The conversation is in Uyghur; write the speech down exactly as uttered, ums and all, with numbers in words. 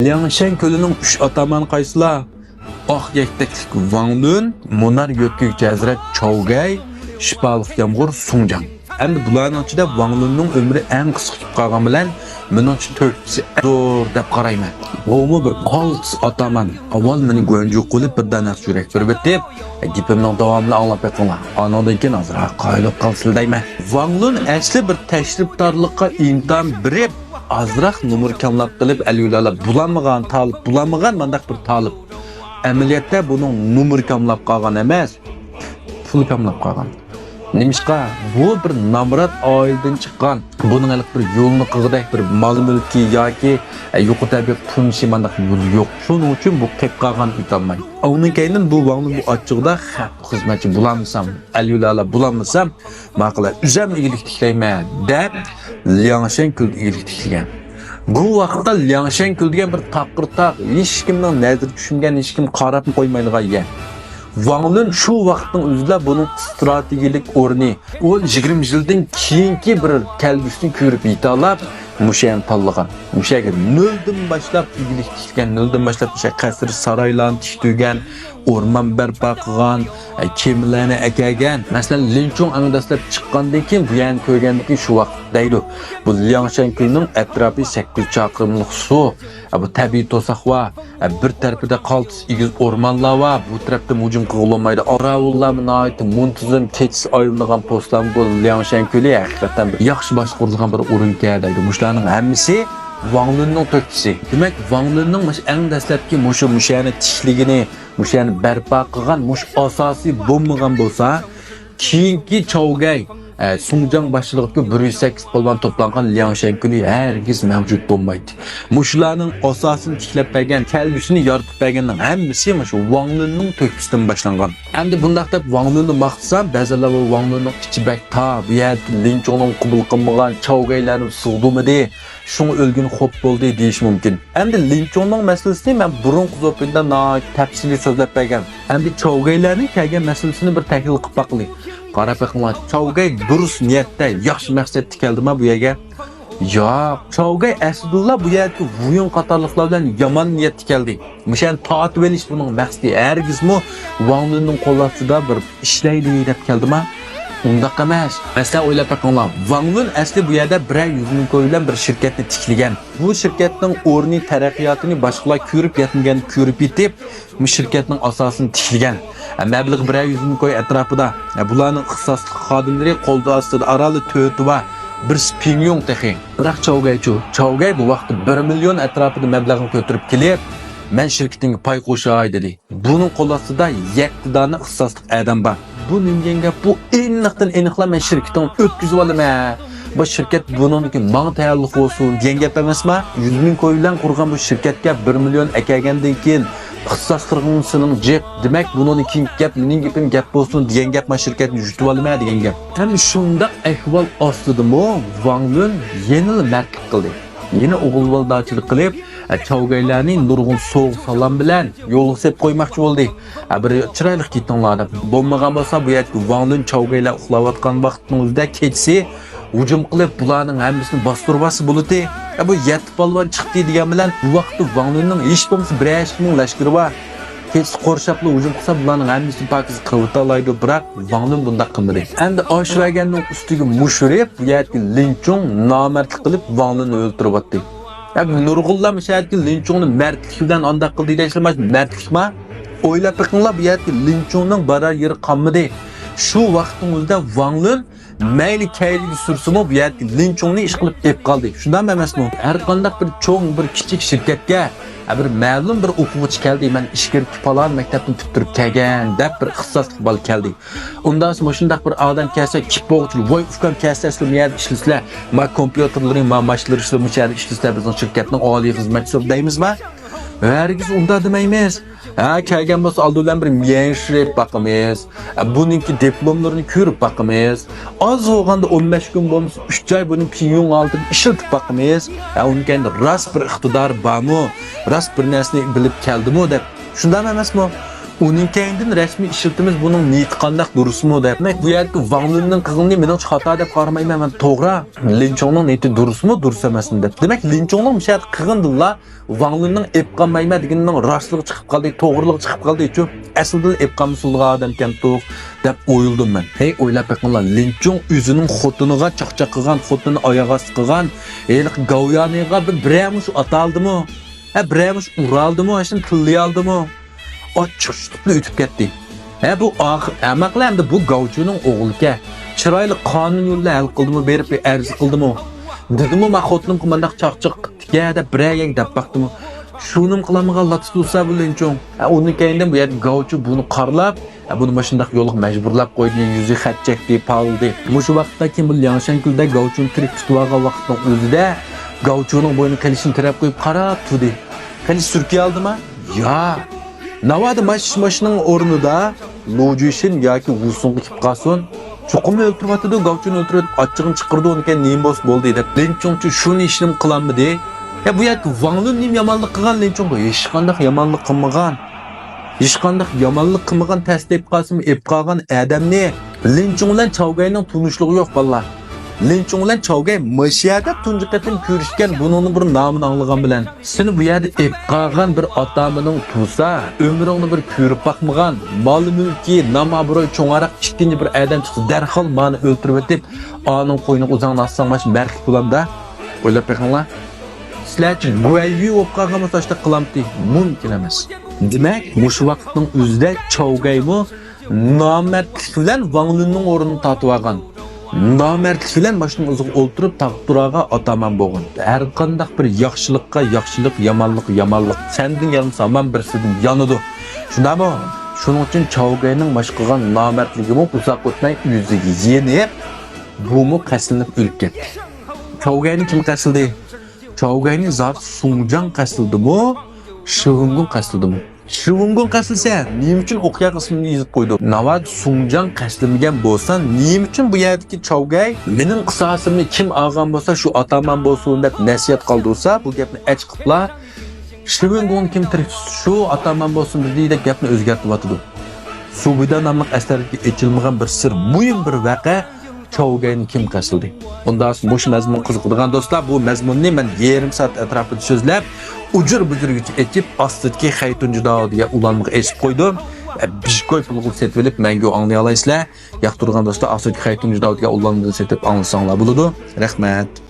لياڭشەن كۆلىنىڭ ئۈچ ئاتامانى قايسىلار؟ ئاق يەكتەكلىك ۋاڭ لۈن، مۇنار يۆتكىگۈچى ھەزرەت چاۋ گەي، شىپالىق يامغۇر سۇڭ جاڭ. ئەمدى بۇلارنىڭ ئىچىدە ۋاڭ لۈننىڭ ئۆمرى ئەڭ قىسقا كېتىپ قالغان بىلەن، مېنىڭچە تۆھپىسى زور دەپ قارايمەن. بۇمۇ بىر قالتىس ئاتامان. ئاۋۋال مېنى گۇەنجۇ قىلىپ بىر دانە چۆرەك بېرىۋېتىپ، گېپىمنىڭ داۋامىنى ئاڭلاپ بېقىڭلار. ئانىڭدىن كېيىن ئازراق قايىل بولۇپ قالسىلا دەيمەن. ۋاڭ لۈن ئەسلى بىر تەشرىپدارلىققا ئىمتىھان بېرىپ، ئازراق نومۇر كاملاپ قىلىپ، ئەلۋىلالار بولالمىغان تالىپ، بولالمىغان مانداق بىر تالىپ. ئەمەلىيەتتە بۇنىڭ نومۇرى كاملاپ قالغان ئەمەس، پۇلى كاملاپ قالغان. نېمىشقا؟ بۇ بىر نامرات ئائىلىدىن چىققان. بۇنىڭ ھېلىقى بىر يولنى قىلغۇدەك بىر مال-مۈلكى ياكى، ئە، يۇقىرى تەبىئىي تونۇشى مانداق يولى يوق. شۇنىڭ ئۈچۈن بۇ قېلىپ قالغان ئۆتەلمەي. ئۇنىڭ كەينىدىن بۇ ۋاڭ لۈن بۇ ئاچچىقىدا خەق خىزمەتچى بولالمىسام، ئەلۋىلالار بولالمىسام، ماقۇل، ئۆزۈم ئىگىلىك تىكلەيمەن دەپ، لياڭشەن كۆلىدە ئىگىلىك تىكلىگەن. بۇ ۋاقىتتا لياڭشەن كۆل دېگەن بىر تاقىر تاغ، ھېچكىمنىڭ نەزىرى چۈشمىگەن، ھېچكىم قاراپمۇ قويمايدىغان يەر. ۋاڭ لۈن شۇ ۋاقىتنىڭ ئۆزىدە بۇنىڭ ئىستراتېگىيەلىك ئورنى، ئون يىگىرمە يىلدىن كېيىنكى بىر كەلگۈسىنى كۆرۈپ يېتەلەپ، مۇشۇ يەرنى تاللىغان. مۇشۇ يەرگە نۆلدىن باشلاپ ئىگىلىك تىكلىگەن، نۆلدىن باشلاپ مۇشۇ قەسىر سارايلارنى تىكتۈرگەن، ئورمان بەرپا قىلغان، ئە، كېمىلەرنى ئەكەلگەن. مەسىلەن، لىنچۇڭ ئەڭ دەسلەپ چىققاندىن كېيىن، بۇ يەرنى كۆرگەندىن كېيىن شۇ ۋاقىت دەيدۇ. بۇ لياڭشەن كۆلىنىڭ ئەتراپى سەككىز چاقىرىملىق سۇ. ئە، بۇ تەبىئىي توساق بار. ئە، بىر تەرىپىدە قالتىس ئېگىز ئورمانلار بار. بۇ تەرەپتىن ھۇجۇم قىلغىلى بولمايدۇ. قاراۋۇللارمۇ ناھايىتى مۇنتىزىم، كېچىسى ئايلىنىدىغان پوستلارمۇ. بۇ لياڭشەن كۆلى ھەقىقەتەن بىر ياخشى باشقۇرۇلغان بىر ئورۇنكەن دەيدۇ. مۇشۇلارنىڭ ھەممىسى ۋاڭ لۈننىڭ تۆھپىسى. دېمەك، ۋاڭ لۈننىڭ مۇشۇ ئەڭ دەسلەپكى مۇشۇ، مۇشۇ يەرنى تىكلىگىنى، مۇشۇ يەرنى بەرپا قىلغان مۇشۇ ئاساسىي بولمىغان بولسا، كېيىنكى چاۋ گەي، ئە، سۇڭ جاڭ باشچىلىقىدىكى بىر يۈز سەككىز پالۋان توپلانغان لياڭشەن كۆلى ھەرگىز مەۋجۇت بولمايتتى. مۇشۇلارنىڭ ئاساسىنى تىكلەپ بەرگەن، كەلگۈسىنى يارىتىپ بەرگەننىڭ ھەممىسى مۇشۇ ۋاڭ لۈننىڭ تۆھپىسىدىن باشلانغان. ئەمدى بۇنداق دەپ ۋاڭ لۈننى ماختىسام، بەزىلەر بۇ ۋاڭ لۈننىڭ ئىچى بەك تار، بۇ يەردىكى لىنچۇڭنىڭ قوبۇل قىلمىغان، چاۋ گەيلەرنى سىغدۇرمىدى، شۇڭا ئۆلگىنى خوپ بولدى دېيىشى مۇمكىن. ئەمدى لىنچۇڭنىڭ مەسىلىسىنى مەن بۇرۇنقى زوپىيدا ناھايىتى تەپسىلىي سۆزلەپ بەرگەن. ئەمدى چاۋ گەيلەرنىڭ كەلگەن مەسىلىسىنى بىر تەھلىل قىلىپ باقىلى. قاراپ بېقىڭلار، چاۋ گەي دۇرۇس نىيەتتە، ياخشى مەقسەتتە كەلدىما بۇ يەرگە؟ ياق، چاۋ گەي ئەسلىدىلا بۇ يەردىكى ۋۇيۈن قاتارلىقلار بىلەن يامان نىيەتتە كەلدى. مۇشۇ يەرنى تارتىۋېلىش بۇنىڭ مەقسىتى. ھەرگىزمۇ ۋاڭ لۈننىڭ قول ئاستىدا بىر ئىشلەيلى دەپ كەلدىما؟ ئۇنداق ئەمەس. مەسىلەن، ئويلاپ بېقىڭلار. ۋاڭ لۈن ئەسلى بۇ يەردە بىرەر يۈز مىڭ كوي بىلەن بىر شىركەتنى تىكلىگەن. بۇ شىركەتنىڭ ئورنى، تەرەققىياتىنى باشقىلار كۆرۈپ يەتمىگەننى كۆرۈپ يېتىپ، بۇ شىركەتنىڭ ئاساسىنى تىكلىگەن. مەبلىغى بىرەر يۈز مىڭ كوي ئەتراپىدا. بۇلارنىڭ ئىختىساسلىق خادىملىرى قولدا ئاستىدا ئارالى تۆتى بار. بىرسى پىڭيۇڭ تېخى. بىراق چاۋ گەيچۇ؟ چاۋ گەي بۇ ۋاقىتتا بىر مىليون ئەتراپىدا مەبلەغنى كۆتۈرۈپ كېلىپ، مەن شىركىتىڭگە پاي قوشاي دېدى. بۇنىڭ قول ئاستىدا يەتتە دانە ئىختىساسلىق ئادەم بار. بۇ نېمە دېگەن گەپ؟ بۇ ئېنىقتىن ئېنىقلا مەن شىركىتىڭنى ئۆتكۈزۈپ ئالىمەن. بۇ شىركەت بۇنىڭدىن كېيىن ماڭا تەئەللۇق بولسۇن دېگەن گەپ ئەمەسما؟ يۈز مىڭ كوي بىلەن قۇرغان بۇ شىركەتكە بىر مىليون ئەكەلگەندىن كېيىن ئىختىساس قىلغىنىڭ سېنىڭ جىق. دېمەك، بۇنىڭدىن كېيىنكى گەپ مېنىڭ گېپىم گەپ بولسۇن دېگەن گەپ، مانا شىركەتنى يۇتۇۋالىمەن دېگەن گەپ. ھەم شۇنداق ئەھۋال ئاستىدىمۇ ۋاڭ لۈن يەنىلا مەردلىك قىلدى. يەنە ئوغۇلۋالداچىلىق قىلىپ، ئە، چاۋ گەيلەرنى نۇرغۇن سوۋغا سالام بىلەن يولغا سېلىپ قويماقچى بولدى. ئە، بىر چىرايلىق كېتىڭلار دەپ. بولمىغان بولسا، بۇ يەردىكى ۋاڭ لۈن چاۋ گەيلەر ئۇخلاۋاتقان ۋاقىتنىڭ ئۆزىدە كېچىسى ھۇجۇم قىلىپ، بۇلارنىڭ ھەممىسىنى باستۇرۇۋالسا بولىدى. ئە، بۇ يەتتە پالۋان چىقتى دېگەن بىلەن، بۇ ۋاقىتتا ۋاڭ لۈننىڭ ھېچ بولمىسا بىرەر ئىككى مىڭ لەشكىرى بار. كېچىسى قورشاپلا ھۇجۇم قىلسا، بۇلارنىڭ ھەممىسىنى پاكىز قىلىۋېتالايدۇ، بىراق ۋاڭ لۈن بۇنداق قىلمىدى. ئەمدى ئاشۇ ۋەگەننىڭ ئۈستىگە مۇشۇ ئېلىپ، بۇ يەردىكى لىن چۇڭ نامەردلىك قىلىپ، ۋاڭ لۈننى ئۆلتۈرۈۋەتتى. يا، نۇرغۇنلار مۇشۇ يەردىكى لىن چۇڭنى مەردلىك بىلەن ئانداق قىلدى دەيسىلەر، مانا مەردلىكما؟ ئويلاپ بېقىڭلار، بۇ يەردىكى لىن چۇڭنىڭ بارار يېرى قالمىدى. شۇ ۋاقىتنىڭ ئۆزىدە ۋاڭ لۈن مەيلى كەينىگە سۈرسىمۇ، بۇ يەردىكى لىن چۇڭنى ئىشقىلىپ ئېلىپ قالدى. شۇنداقمۇ ئەمەسمۇ؟ ھەر قانداق بىر چوڭ، بىر كىچىك شىركەتكە، ھە، بىر مەلۇم بىر ئوقۇغۇچى كەلدى، مەن ئىچكىرىكى پالان مەكتەپتىن پۈتتۈرۈپ كەلگەن دەپ بىر ئىختىساسلىق بالا كەلدى. ئۇنداق مۇشۇنداق بىر ئادەم كەلسە، كىپ بولغۇچىلار، ۋاي ئۇكام كەلسە، سىلەر مۇ يەردە ئىشلىسىلەر، ما كومپيۇتېرلىرى، ما ماشىنىلىرى، سىلەر مۇشۇ يەردە ئىشلىسىلەر، بىزنىڭ شىركەتنىڭ ئالىي خىزمەتچىسى دەيمىزما؟ ھەرگىز ئۇنداق دېمەيمىز. ھە، كەلگەن بولسا ئالدى بىلەن بىر ميەنشى ئېلىپ باقىمىز. ھە، بۇنىڭكى دىپلوملىرىنى كۆرۈپ باقىمىز. ئاز بولغاندا ئون بەش كۈن بولمىسا ئۈچ ئاي بۇنى پىڭيۇڭ ئالدىدا ئىشلىتىپ باقىمىز. ھە، ئۇنىڭ كەينىدە راست بىر ئىقتىدار بارمۇ، راست بىر نەرسىنى بىلىپ كەلدىمۇ دەپ. شۇنداقمۇ ئەمەسمۇ؟ ئۇنىڭ كەينىدىن رەسمىي ئىشلىتىمىز بۇنىڭ نىيىتى قانداق، دۇرۇسمۇ دەپ. دېمەك، بۇ يەردىكى ۋاڭ لۈننىڭ قىلغىنى مېنىڭچە خاتا دەپ قارىمايمەن مەن، توغرا. لىن چۇڭنىڭ نىيىتى دۇرۇسمۇ، دۇرۇس ئەمەسمۇ دەپ. دېمەك، لىن چۇڭنىڭ مۇشۇ يەردە قىلغىنىدىنلا ۋاڭ لۈننىڭ ئېپ قالمايمەن دېگىنىنىڭ راستلىقى چىقىپ قالدى، توغرىلىقى چىقىپ قالدىچۇ. ئەسلىدىلا ئېپ قالمىسۇن ئادەمكەنتۇق دەپ ئويلىدىم مەن. ھەي، ئويلاپ بېقىڭلار، لىن چۇڭ ئۆزىنىڭ خوتۇنىغا چاقچاق قىلغان، خوتۇنىنى ئاياغ ئاستى قىلغان ھېلىقى گاۋيانىغا بىر، بىرەر مۇش ئاتالدىمۇ؟ ھە، بىرەر مۇش ئۇرالدىمۇ؟ ھېچنېمە تىللىيالدىمۇ؟ ئاچچىق تۇتۇپلا ئۆتۈپ كەتتى. ھە، بۇ ئاخىر ئەمەقلە ئەمدى بۇ گاۋچۇنىڭ ئوغلىكەن. چىرايلىق قانۇن يولىدا ھەل قىلدىمۇ، بېرىپ بىر ئەرز قىلدىمۇ؟ دېدىمۇ، مەن خوتۇنۇمغا مانداق چاقچاق قىپتىكەن دەپ بىرەر گەپ دەپ باقتىمۇ؟ شۇنىمۇ قىلالمىغان لاتا تۇتسا بۇ لىن چۇڭ. ھە، ئۇنىڭ كەينىدىن بۇ يەردە گاۋچۇ بۇنى قارىلاپ، ھە، بۇنى مۇشۇنداق يولغا مەجبۇرلاپ قويدى، يۈزى خەت چەكتى، پالدى. مۇشۇ ۋاقىتتا كېيىن بۇ لياڭشەنكۈلدە گاۋچۇنى تىرىك تۇتۇۋالغان ۋاقىتنىڭ ئۆزىدە گاۋچۇنىڭ بوينىغا قېلىشىنى تىرەپ قويۇپ قاراپ تۇردى. قېلىش سۈركىيالدىما؟ يا. ناۋادا ماش-، ماشىنىنىڭ ئورنىدا لۇ جۈيشىن ياكى ۋۇ سۇڭغا كېلىپ قالسۇن. چوقۇم ئۆلتۈرۈۋاتىدۇ، گاۋچۇنى ئۆلتۈرۈۋېتىپ، ئاچچىقىنى چىقىرىدۇ، ئۇنىڭ كەينىدىن نېمە بولسا بولدى دەپ. لىن چۇڭچۇ شۇنى ھېچنېمە قىلالمىدى. يا بۇ يەردە ۋاڭ لۈن نېمە يامانلىق قىلغان، لىن چۇڭغا ھېچقانداق يامانلىق قىلمىغان. ھېچقانداق يامانلىق قىلمىغان، تەستە ئېپ قالسىمۇ ئېپ قالغان ئادەمنى لىن چۇڭ بىلەن چاۋ گەينىڭ تونۇشلۇقى يوق، بالىلار. لىن چۇڭ بىلەن چاۋ گەي مۇشۇ يەردە تۇنجى قېتىم كۆرۈشكەن، بۇنىڭنىڭ بىر نامىنى ئاڭلىغان بىلەن. سېنى بۇ يەردە ئېپ قالغان بىر ئاتا-ئاناڭ تۇرسا، ئۆمرۈڭنى بىر كۆرۈپ باقمىغان، مال-مۈلكى، نام-ئابرۇي چوڭراق ئىككىنچى بىر ئادەم چىقسا، دەرھال مانى ئۆلتۈرۈۋېتىپ، ئانىڭ قوينىغا ئۆزۈڭنى ئاتساڭ، ماش مەرتلىك بولامدا؟ ئويلاپ بېقىڭلار. سىلەرچە گۇەييۈ بولۇپ قالغان بولسا، ئاشۇنداق قىلامتى؟ مۇمكىن ئەمەس. دېمەك، مۇشۇ ۋاقىتنىڭ ئۆزىدە چاۋ گەيمۇ نامەردلىك بىلەن ۋاڭ لۈننىڭ ئورنىنى تارتىۋالغان. نامەردلىك بىلەن ماشىنىنىڭ ئىزىغا ئولتۇرۇپ، تاغ تۇراغا ئاتامان بولغان. ھەر قانداق بىر ياخشىلىققا ياخشىلىق، يامانلىققا يامانلىق. سەندىن يانمىسا، ھامان بىرسىدىن يانىدۇ. شۇنداقمۇ؟ شۇنىڭ ئۈچۈن چاۋ گەينىڭ ماش قىلغان نامەردلىكىمۇ ئۇزاق ئۆتمەي ئۆزىگە يېنىپ، بۇمۇ قەستلىنىپ ئۆلۈپ كەتتى. چاۋ گەينى كىم قەستلىدى؟ چاۋ گەينى زادى سۇڭجاڭ قەستلىدىمۇ؟ شىۋېنگۇن قەستلىدىمۇ؟ شىۋېنگۇن قەستلىسە، نېمە ئۈچۈن ئوقيا ئىسمىنى يېزىپ قويدى؟ ناۋادا سۇڭجاڭ قەستلىمىگەن بولسا، نېمە ئۈچۈن بۇ يەردىكى چاۋ گەي مېنىڭ قىساسىمنى كىم ئالغان بولسا، شۇ ئاتامان بولسۇن دەپ نەسىھەت قالدۇرسا، بۇ گەپنى ئەچىقىپلا، شىۋېنگۇن كىم تىرىك تۇتسا، شۇ ئاتامان بولسۇن بىزدە دەپ گەپنى ئۆزگەرتىۋاتىدۇ. سۇبىدا ناملىق ئەسەردىكى ئېچىلمىغان بىر سىر، مۇھىم بىر ۋەقە، چاۋ گەينى كىم قەستلىدى؟ ئۇنداق مۇشۇ مەزمۇن قىزىقىدىغان دوستلار، بۇ مەزمۇننى مەن يېرىم سائەت ئەتراپىدا سۆزلەپ، ئۇجۇر-بۇجۇرغىچە ئېچىپ، ئاستىدىكى خەيتۇنجى داۋۇ دېگەن ئۇلانمىغا ئېسىپ قويدۇم. بىژكوي پۇلىغا سېتىۋېلىپ، مەڭگۈ ئاڭلىيالايسىلەر. ياقتۇرىدىغان دوستلار، ئاستىدىكى خەيتۇنجى داۋۇ دېگەن ئۇلانمىدىن سېتىپ ئاڭلىساڭلار بولىدۇ. رەھمەت.